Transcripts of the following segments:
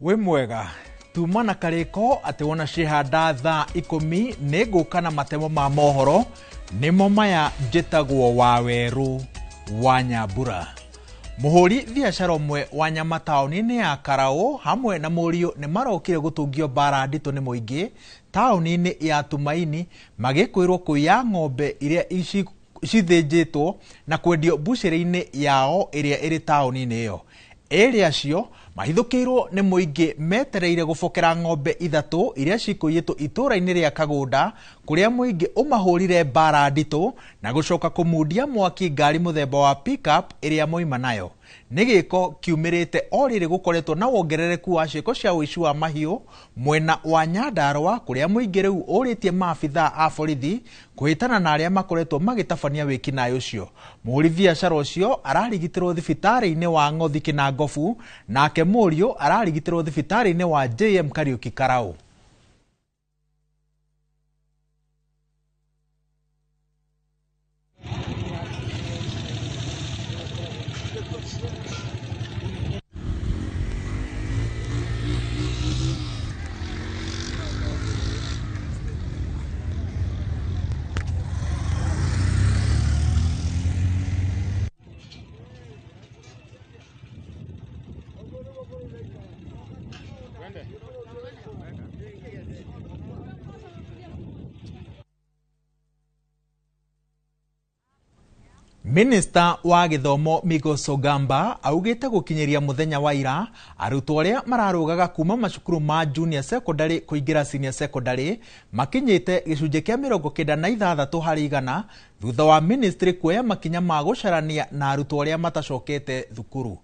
Wĩ mwega tuma na karĩko atĩ wona ciĩhanda thaa 10 nĩ ngũka na matemo ma mohoro nĩmo maya. Njĩtagwo Wawerũ wa Nyambura. Mũhũri biacara ũmwe wa nyama taũni-inĩ ya Karaũ hamwe na mũriũ nĩ marokire gũtũngio mbara nditũ nĩ mũingĩ taũni-inĩ ya Tumaini magĩkwĩrwo kũiya ng'ombe iria cithĩnjĩtwo na kwendio mbucĩrĩ-inĩ yao ĩrĩa ĩrĩ taũni-inĩ ĩyo. Erĩ acio mahithũkĩirwo nĩ mũingĩ metereire gũbokera ng'ombe 3 iria cikũiyĩtwo itũũra-inĩ rĩa Kagũnda kũrĩa mũingĩ ũmahũrire mbara nditũ na gũcoka kũmundia mwaki ngari mũthemba wa pickup ĩrĩa moima nayo. Nĩ gĩko kiumĩrĩte o rĩrĩ gũkoretwo na wongerereku wa ciĩko cia ũici wa mahiũ mwena wa Nyandarũa kũrĩa mũingĩ rĩu ũrĩtie maabithaa a borithi kũhĩtana na arĩa makoretwo magĩtabania wĩkinaĩ ũcio. Mũhũri biacara ũcio ararigitĩrwo thibitarĩ-inĩ wa Ng'othi Kĩnangobu nake mũriũ ararigitĩrwo thibitarĩ-inĩ wa JM Kariuki Karau. Minista wa gĩthomo Migos Ogamba augĩte gũkinyĩria mũthenya wa ira arutwo arĩa mararũgaga kuma macukuru ma junior secondary kũingĩra senior secondary makinyĩte gĩcunjĩ kĩa 96 harĩ igana thutha wa ministry kuoya makinya ma gũcarania na arutwo arĩa matacokete thukuru.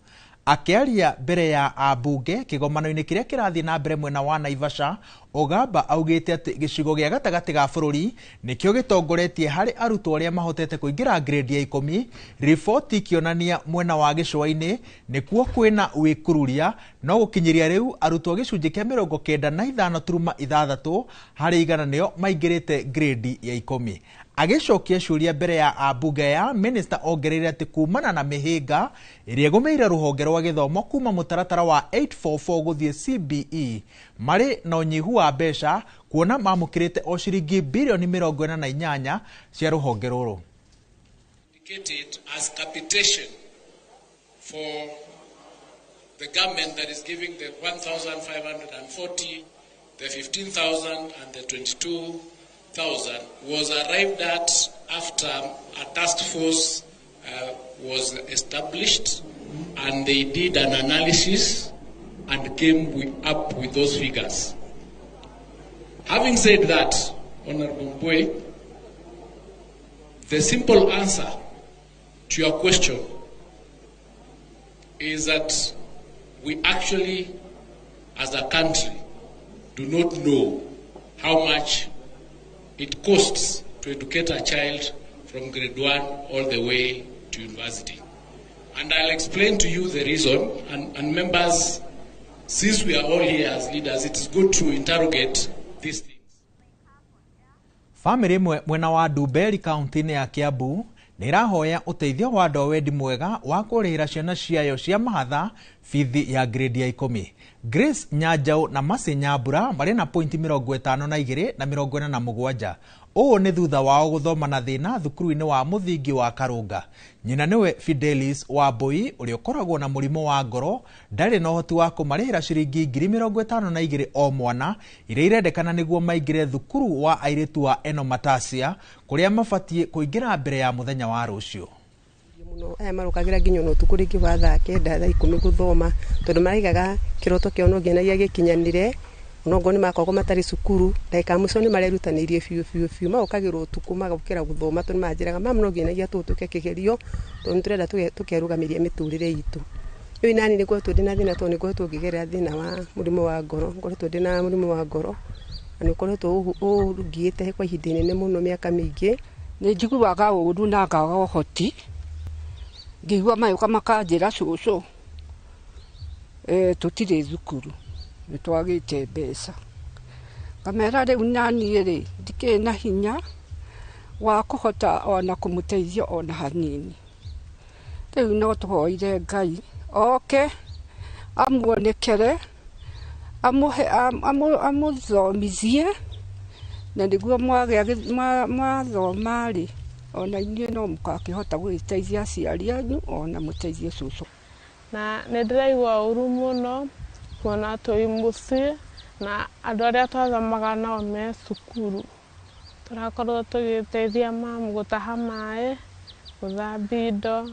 Akĩaria mbere ya ambunge kĩgomano-inĩ kĩrĩa kĩrathiĩ na mbere mwena wa Naivasha, Ogamba augĩte atĩ gĩcigo gĩa gatagatĩ ga bũrũri nĩkĩo gĩtongoretie harĩ arutwo arĩa mahotete kũingĩra grade ya 10, riboti ikĩonania mwena wa gĩcũa-inĩ nĩkuo kwĩna wĩkururia, no gũkinyĩria rĩu arutwo gĩcunjĩ kĩa 95.6 harĩ igana nĩo maingĩrĩte grade ya 10. Agĩcokia ciũria mbere ya ambunge ya minista ongereire atĩ kumana na mĩhĩnga ĩrĩa ĩgũmĩire rũhonge rwa gĩthomo kuma mũtaratara wa 844 gũthiĩ CBE marĩ na ũnyihu wa mbeca kuona mamũkĩrĩte o ciringi bilioni 48 cia rũhonge rũrũ. Indicated as capitation for the government that is giving the 1,540, the 15,000 and the 22,000 was arrived at after a task force was established and they did an analysis and came up with those figures. Having said that, Honorable Mbui, the simple answer to your question is that we actually, as a country, do not know how much it costs to educate a child from grade 1 all the way to university. And I'll explain to you the reason, and members, since we are all here as leaders, it is good to interrogate these things. Famĩlĩ ĩmwe mwena wa Ndumberi kaunti-inĩ ya Kiambu nĩ ĩrahoya ũteithio wa andũ a wendi mwega wa kũrĩhĩra ciana ciayo cia mahatha bithi ya grade ya 10. Grace Nyanjaũ na Mercy Nyambura marĩ na pointi 52 na 47. Ũũ nĩ thutha wao gũthoma na thĩna thukuru-inĩ wa mũthingi wa Karũnga. Nyina nĩwe Fidelis Wambui ũrĩa ũkoragwo na mũrimũ wa ngoro ndarĩ na ũhoti wa kũmarĩhĩra ciringi 52,000 o mwana iria irendekana nĩguo maingĩre thukuru wa airĩtu wa Eno Matasia kũrĩa mabatiĩ kũingĩra mbere ya mũthenya wa rũciũ. Muno aya marokagira nginya ona ũtukũ rĩngĩ wa thaa 9 thaa 10 gũthoma tondũ maraigaga kĩroto kĩao no nginyagia gĩkinyanĩre onongorwo nĩ makoragwo matarĩ cukuru ndagĩka ya mũico nĩ marerutanĩirie biũ biũ biũ magokagĩrwo ũtukũ magokĩra gũthoma tondũ manjĩraga mama no nginyagia tũhĩtũke kĩgerio tondũ nĩ tũrenda tũkerũgamĩria mĩtũrĩre itũ. Rĩu nani nĩ ngoretwo ndĩna thĩna tondũ nĩ ngoretwo ngĩgerera thĩna wa mũrimũ wa ngoro, ngoretwo ndĩna mũrimũ wa ngoro na nĩ ũkoretwo ũngiĩte kwa ihinda inene mũno mĩaka mĩingĩ. Nĩ njiguaga ũru na ngaga ũhoti ngĩigua mayũka makanjĩra cũcũ tũtirĩ thukuru nĩ twagĩte mbeca. Ngamera rĩu naniĩ rĩ ndikĩrĩ na hinya wa kũhota ona kũmũteithia ona hanini. Rĩu no tũhoire Ngai oke amuonekere Amũthomithie na nĩguo mwathoma rĩ, ona inyuĩ no mũgakĩhota gũgĩteithia aciari anyu ona mũteithie cũcũ. Na nĩ ndĩraigua ũru mũno kuona twĩ mũciĩ na andũ arĩa twathomaga nao me cukuru. Tũrakorwo tũgĩteithia mamu gũtaha maĩ, gũthambia indo,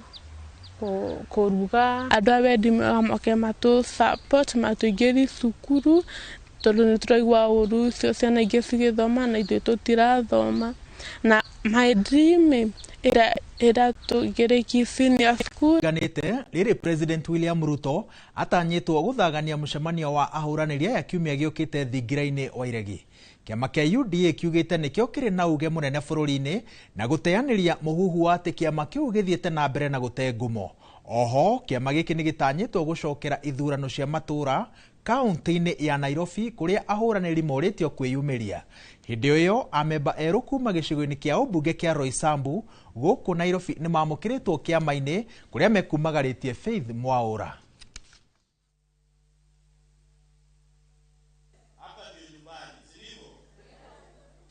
kũruga. Andũ a wendi moke matũ support matũingĩrie cukuru tondũ nĩ tũraigua ũru ũcio ciana ingĩ cigĩthoma na ithuĩ tũtirathoma. Na my dream ĩrĩa tũingĩrĩkie senior school. Ganĩte rĩrĩ President William Ruto atanyĩtwo gũthagania mũcemanio wa ahũranĩri aya kiumia gĩũkĩte thingira-inĩ wa Iregi. Kĩama kĩa UDA kiugĩte nĩkĩo kĩrĩ na uge mũnene bũrũri-inĩ na gũteanĩria mũhuhu wa atĩ kĩama kĩu gĩthiĩte na mbere na gũte ngumo. Oho kĩama gĩkĩ nĩ gĩtanyĩtwo gũcokera ithurano cia matũra kaunti-inĩ ya Nairobi kũrĩa ahũranĩri morĩtio kwĩyumĩria. Hĩndĩ ĩyo amemba erũ kuma gĩcigo-inĩ kĩa ũmbunge kĩa Roysambu gũkũ Nairobi nĩ mamũkĩrĩtwo kĩama-inĩ kũrĩa mekumagarĩtie Faith Mwaura.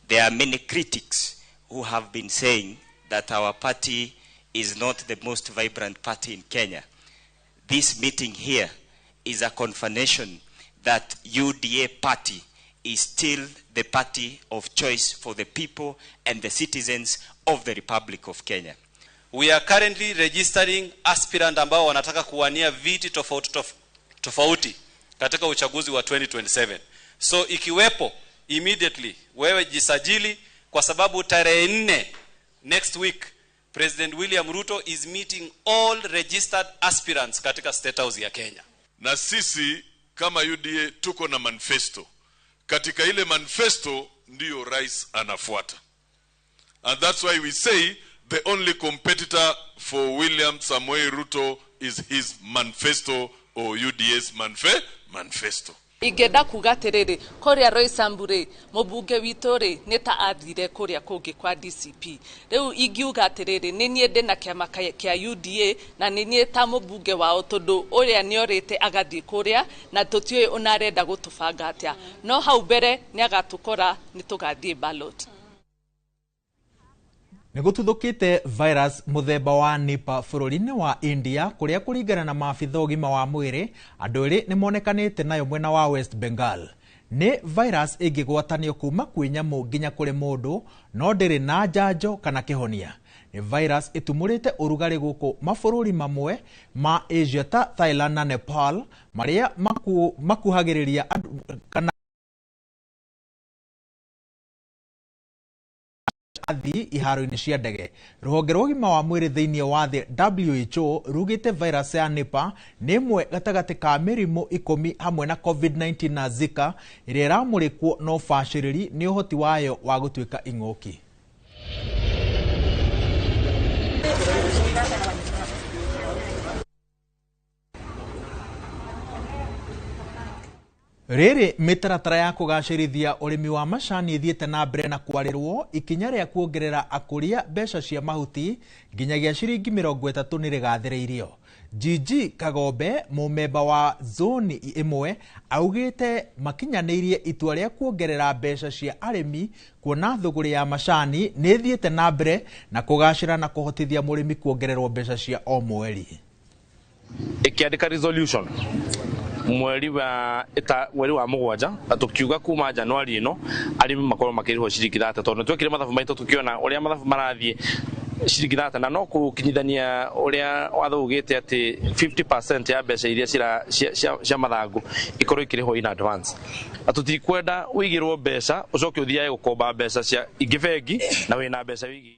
There are many critics who have been saying that our party is not the most vibrant party in Kenya. This meeting here is a confirmation that UDA party is still the party of choice for the people and the citizens of the Republic of Kenya. We are currently registering aspirant ambao wanataka kuwania viti tofauti tofauti katika uchaguzi wa 2027. So ikiwepo immediately wewe jisajili, kwa sababu tarehe 4 next week President William Ruto is meeting all registered aspirants katika State House ya Kenya. Na sisi kama UDA tuko na manifesto. Katika ile manifesto ndiyo rais anafuata. And that's why we say the only competitor for William Samoei Ruto is his manifesto or UDA's manifesto. Ingĩenda kuga atĩrĩrĩ, kũrĩa Roysambu rĩ, mũmbunge witũ rĩ, nĩ ta athire kũrĩa kũngĩ kwa DCP. Rĩu ingiuga atĩrĩrĩ, nĩ niĩ ndĩ na kĩama kĩa UDA na nĩ niĩ ta mũmbunge wao, tondũ ũrĩa nĩorĩte agathiĩ kũrĩa na tũtiũĩ ona arenda gũtũbanga atĩa. No hau mbere nĩ agatũkora, nĩ tũgathiĩ ballot. Nĩ gũtuthũkĩte virus mũthemba wa Nipah bũrũri-inĩ wa India kũrĩa kũringana na maabitha ũgima wa mwĩrĩ andũ erĩ nĩ monekanĩte nayo mwena wa West Bengal. Nĩ virus ĩngĩgwatanio kuma kwĩ nyamũ nginya kũrĩ mũndũ no ndĩrĩ na njanjo kana kĩhonia. Nĩ virus ĩtumũrĩte ũrugarĩ gũkũ mabũrũri mamwe ma Asia ta Thailand na Nepal marĩa makuhagĩrĩria andũ kana athii iharo-inĩ cia ndege. Rũhonge rwa ũgima wa mwĩrĩ thĩinĩ wa thĩ WHO rugĩte virus ya Nipah nĩ ĩmwe gatagatĩ ka mĩrimũ 10 hamwe na COVID-19 na Zika ĩrĩa ĩramũrĩkwo na ũbacĩrĩri nĩ ũhoti wayo wa gũtuĩka ing'ũki. Rĩrĩ mĩtaratara ya kũgacĩrithia ũrĩmi wa macani ĩthiĩte na mbere na kwarĩrwo ikinya rĩa kuongerera akũria mbeca cia mahuti nginyagia ciringi 30 nĩ rĩgathĩrĩirio. Gigi Kagombe mũmemba wa zoni ĩmwe augĩte makinyanĩirie itua rĩa kuongerera mbeca cia arĩmi kuona thũgũrĩ ya macani nĩ ĩthiĩte na mbere na kũgacĩra na kũhotithia mũrĩmi kuongererwo mbeca cia o mweri. Ĩkĩandĩka resolution mweri wa mũgwanja na tukiuga kuma Januari ĩno arĩmi makorwo makĩrĩhwo ciringi 30 tondũ twekire mathabu maitũ tukiona ũrĩa mathabu marathiĩ ciringi 30 na no kũkinyithania ũrĩa watho ugĩte atĩ 50% ya mbeca iria cia mathangũ ikorwo ikĩrĩhwo in advance. Na tũtikwenda ũigĩrwo mbeca ũcoke ũthiage gũkomba mbeca cia ingĩ bengi na wĩna mbeca wĩigĩire.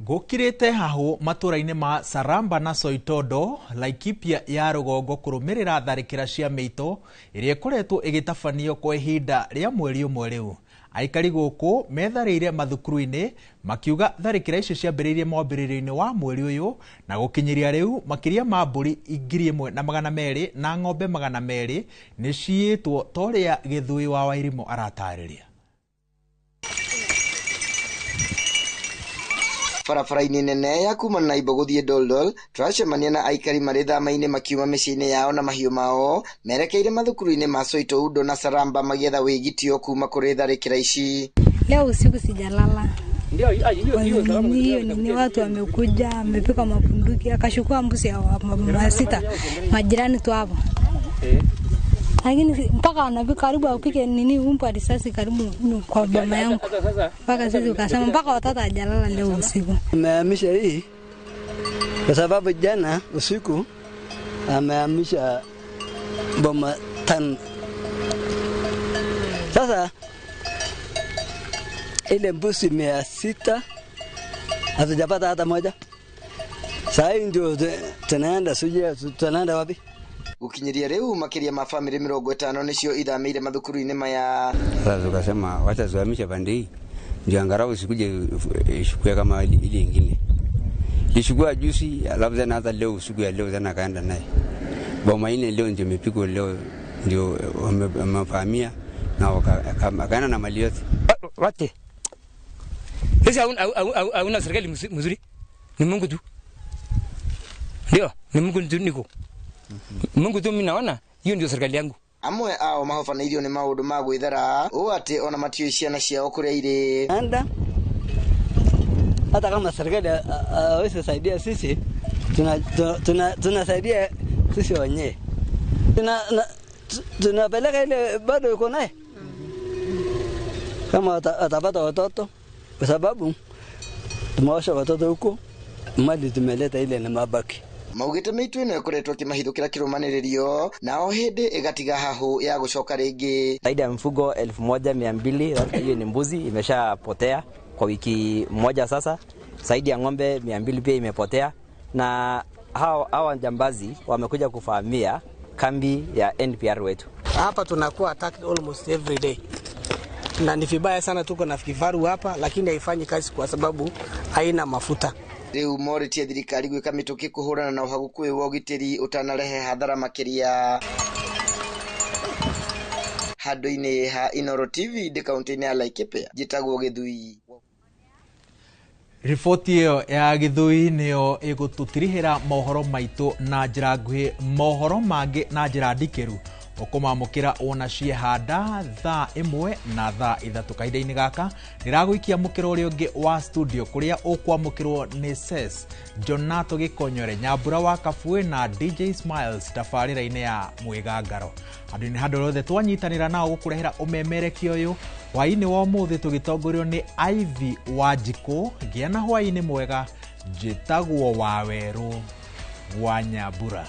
Gũkirĩte hahũ matũra-inĩ ma Saramba na Soitondo Laikipia ya rũgongo kũrũmĩrĩra tharĩkĩra cia mĩito ĩrĩa ĩkoretwo ĩgĩtabanio kwa ihinda rĩa mweri ũmwe rĩu. Aikari gũkũ metharĩire mathukuru-inĩ makiuga tharĩkĩra icio ciambĩrĩirie mwambĩrĩrio-inĩ wa mweri ũyũ na gũkinyĩria rĩu makĩria ma mbũri 1200 na ng'ombe 200 nĩ ciĩtwo ta ũrĩa Gĩthũi wa Wairimũ aratarĩria. Barabara-inĩ nene ya kuma Naimbo gũthiĩ Doldol tũracemania na aikari marĩ thama-inĩ makiuma mĩciĩ-inĩ yao na mahiũ mao merekeire mathukuru-inĩ ma Soitoundo na Saramba magĩetha wĩgitio kuma kũrĩ tharĩkĩra ici. Leo usiku sijalala. Hiyo ni watu wamekuja, wamepika mabunduki, akachukua mbuzi ya masita majirani tu hapo. Lakini mpaka wanapika karibu apike nini umpa risasi karibu kwa boma yangu. Mpaka sisi ukasema mpaka watoto hajalala leo usiku. Amehamisha hii kwa sababu jana usiku amehamisha boma 5. Sasa ile mbuzi 600 hatujapata hata moja. Sasa ndio tunaenda suje tunaenda wapi? Gukinyiria riu makiria ma family 50 nicio ithamiire mathukuru-ini maya. Sasa tukasema wacha tuhamishe pande hii ndio angalau sikuje ishukue kama ile nyingine. Ishukua juzi alafu tena hata leo usiku ya leo tena kaenda naye. Boma ile leo ndio imepigwa leo ndio wamefahamia na wakaenda na mali yote. Wate. Sasa hauna serikali mzuri. Ni Mungu tu. Ndio, ni Mungu tu niko. Mungu tu mimi naona hiyo ndio serikali yangu. Amwe ao mahobanĩirio nĩ maũndũ ma gwĩthara ũũ atĩ ona matiũĩ ciana ciao kũrĩa irĩ. Anda hata kama serikali hawezi saidia sisi, tunasaidia sisi wenyewe. Tunapeleka ile bado yuko naye. Kama atapata watoto kwa sababu tumeosha watoto huko, mali tumeleta ile ni mabaki. Maugite mĩitũ ĩno ĩkoretwo ĩkĩmahithũkĩra kĩrũmanĩrĩrio nao hĩndĩ ĩgatiga hahũ ya gũcoka rĩngĩ. Zaidi ya mifugo 1200 hiyo ni mbuzi imeshapotea kwa wiki moja sasa. Zaidi ya ng'ombe 200 pia imepotea, na hawa jambazi wamekuja kufahamia kambi ya NPR wetu. Hapa tunakuwa attacked almost every day. Na ni vibaya sana, tuko na kifaru hapa lakini haifanyi kazi kwa sababu haina mafuta. Riu morĩtie thirikari gwĩka mĩtũkĩ kũhũrana na ũhagũku ũyũ wa ũgitĩri ũtanarehe hathara makĩria. Handũ-inĩ ha Inooro TV ndĩ kaũntĩ-inĩ ya Laikipia, njĩtagwo Gĩthui. Riboti ĩyo ya Gĩthui nĩyo ĩgũtũtirihĩra mohoro maitũ na njĩra nguhĩ, mohoro mangĩ na njĩra ndikĩru ũkũmamũkĩra wona ciehanda thaa 1 na thaa 3. Kahinda-inĩ gaka ndĩragũikia mũkĩro ũrĩa ũngĩ wa studio kũrĩa ũkwamũkĩrwo nĩ Ses Jonato Gĩkonyore, Nyambura wa Kabue na DJ Smiles tabarĩra-inĩ ya Mwĩgangaro. Andũ-inĩ handũ rothe twanyitanĩra nao gũkũrehera ũmemerekia ũyũ hwaĩ-inĩ wa ũmũthĩ tũgĩtongorio nĩ Ivy Wanjikũ. Gĩa na hwaĩ-inĩ mwega, njĩtagwo Wawerũ wa Nyambura.